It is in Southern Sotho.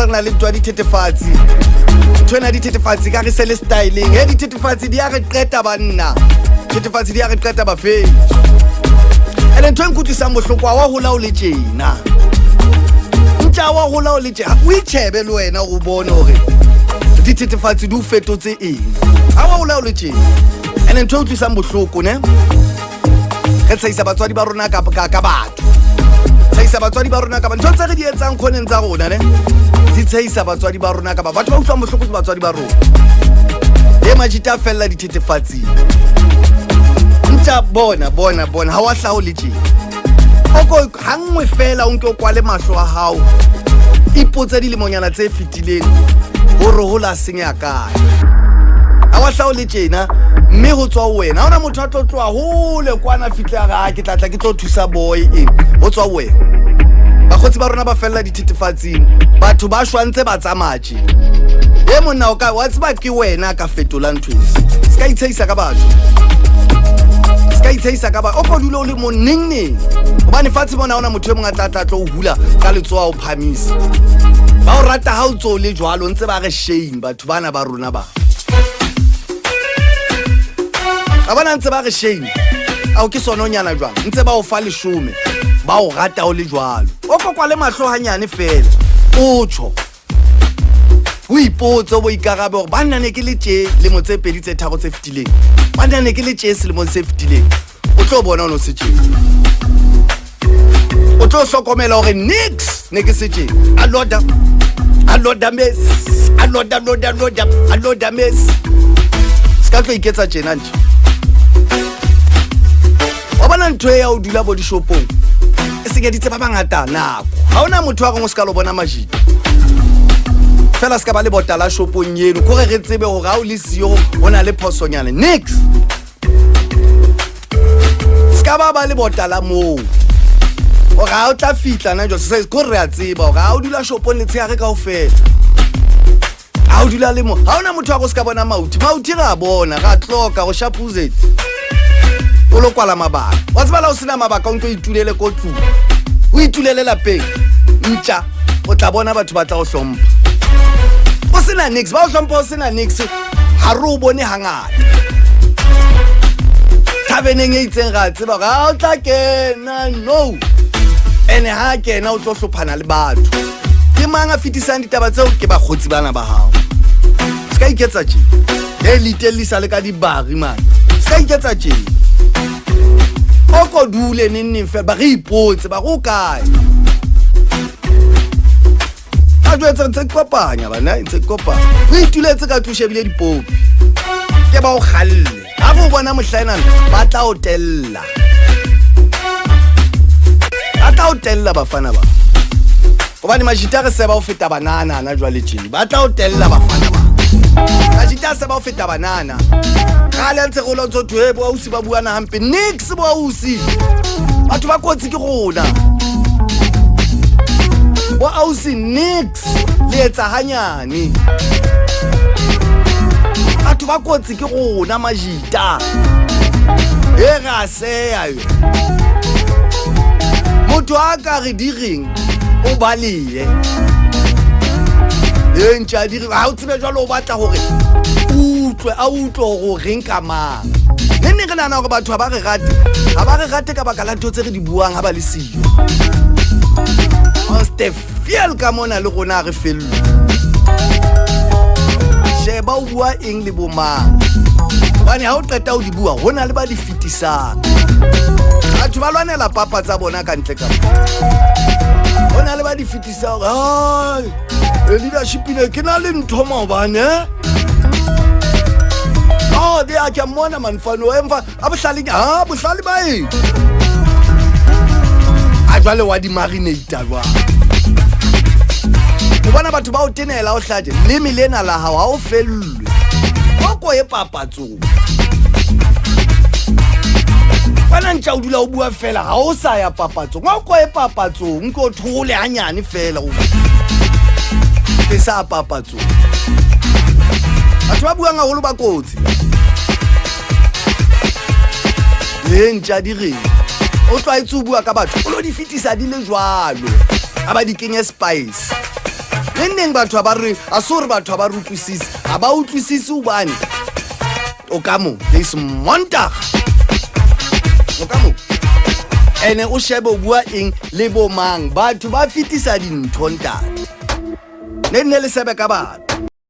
Tseba re na le ntho ya dithethefatsi. Ntho ena ya dithethefatsi ka re se le styleng. He dithethefatsi di a re qeta banna. Thethefatsi di a re qeta bafetsi. Ene ntho e nkutlwisang bohloko wa hola o le tjena. Ntja wa hola o le tjena. O itjhebe le wena o bone hore dithethefatsi di o fetotse eng. Ha wa hola o le tjena. Ene ntho e utlwisang bohloko ne. Re tshehisa batswadi ba rona ka ka batho. Tshehisa batswadi ba rona ka ba ntho tse re di etsang khoneng tsa rona ne. Di tshehisa batswadi ba rona ka ba batho ba utlwang bohloko ke batswadi ba rona. E majita a fella dithethefatsing. Ntja bona bona bona ha wa hlaho le tjena. O ko hanngwe fela o nke o kwale mahlo a hao. Ipotse dilemonyana tse fetileng hore ho la senya kae. Ha wa hlaho le tjena mme ho tswa ho wena. Ha hona motho a tlo tloha hole kwana fihle a re ah ke tla tla ke tlo thusa boy eng. Ho tswa ho wena. Bakgotsi ba rona ba fella dithethefatsing. Batho ba shwa ntse ba tsamaya tje. E monna o ka wa tseba ke wena ka fetola ntho e. Se ka itshehisa ka batho. Se ka itshehisa ka batho. O ko dule o le mong neng neng. Hobane fatshe mona ha hona motho e mong a tla tla tlo o hula ka letsoho a o phamisa. Ba o rata ha o ntso o le jwalo ntse ba re shame batho bana ba rona ba. Ba bona ntse ba re shame. Ao ke sononyana jwang ntse ba o fa leshome ba o rata o le jwalo. O ko kwale mahlo hanyane fela. O tjho. O ipotse o bo ikarabe hore banna ne ke le tje lemo tse pedi tse tharo tse fetileng. Banna ne ke le tje selemong se fetileng. O tlo bona o no se tje. O tlo hlokomela hore nix ne ke se tje. A loda. A loda mes. A loda loda loda. A loda mes. Se ka tlo iketsa tjena nje. Wa bona ntho e ya o dula bo dishopong. E senyeditse ba bangata nako. Ha hona motho a reng o se ka lo bona majita. Fela se ka ba le bota la shopong eno kore re tsebe hore ha o le siyo ho na le phosonyana. Nix. Se ka ba ba le bota la moo. Hore ha o tla fihla na jwa se kore re a tseba hore ha o dula shopong letshehare kaofela. Ha o dula le mo. Ha hona motho a go se ka bona mauthi. Mauthi re a bona, ra tloka go shapuzet. O lo kwala mabaka. Wa tseba la o sena mabaka o nto itulele ko tlung. O itulele lapeng. Ntja o tla bona batho ba tla o hlompha. O sena nix, ba o hlompha o sena nix. Ha re o bone hangata. Thaveneng e itseng ra tseba hore ha o tla kena no. Ene ha kena o tlo hlophana le batho. Ke mang a fetisang ditaba tseo? Ke bakgotsi bana ba hao. Se ka iketsa tje. E le itellisa le ka dibari mane. Se ka iketsa tje. O ko dule neng neng fela ba re ipotse ba re o kae. A jwetse ntse ke kopanya bana ntse ke kopanya. O ituletse ka tlung shebile dipopi. Ke ba o kgalle. Ha re o bona mohlaenana ba tla o tella. Ba tla o tella bafana ba. Hobane majita re seba ho feta banana na jwale tjena. Ba tla o tella bafana ba. Majita a seba ho feta banana. Kgale a ntse re hola ntso thwe bo ausi ba buana hampe. Nix bo ausi. Batho ba kotsi ke rona. Bo ausi nix le etsa hanyane. Batho ba kotsi ke rona majita. E re a seya yo. Motho a ka re di reng o balehe. E ntja di re ha o tsebe jwalo o batla hore o utlwe a utlwe hore o reng ka mang. Ne neng re nahana hore batho ha ba re rate. Ha ba re rate ka baka la ntho tse re di buang ha ba le siyo. Fiel ka mona le rona re fellwe. Sheba o bua eng le bo mang. Hobane ha o qeta ho di bua ho na le ba di fetisang. Batho ba lwanela papa tsa bona ka ntle ka. Ho na le ba di fetisang hore hai leadership ne ke na le ntho maobane eh? Oh, de a ke mmona manfano emfa a bohlale ha bohlale ba eng? A jwale wa di marinate jwang? O bona batho ba o tenela o hlaje leme lena la hao ha o fellwe. O ko e papatsong. Wena ntja o dula o bua fela ha o sa ya papatsong. O ko e papatsong nke o thole hanyane fela o. Ke sa papatsong. Batho ba buang haholo ba kotsi. E ntja di reng? O tlwaetse ho bua ka batho, o lo di fetisa di le jwalo. A ba di kenye spice. Neng neng batho ha ba re, a se hore batho ha ba re utlwisise, ha ba utlwisise hobane o ka mo there is Montaga o ka mo ene o shebe o bua eng le bo mang. Batho ba fetisa dintho ntate, ne nne le sebe ka batho.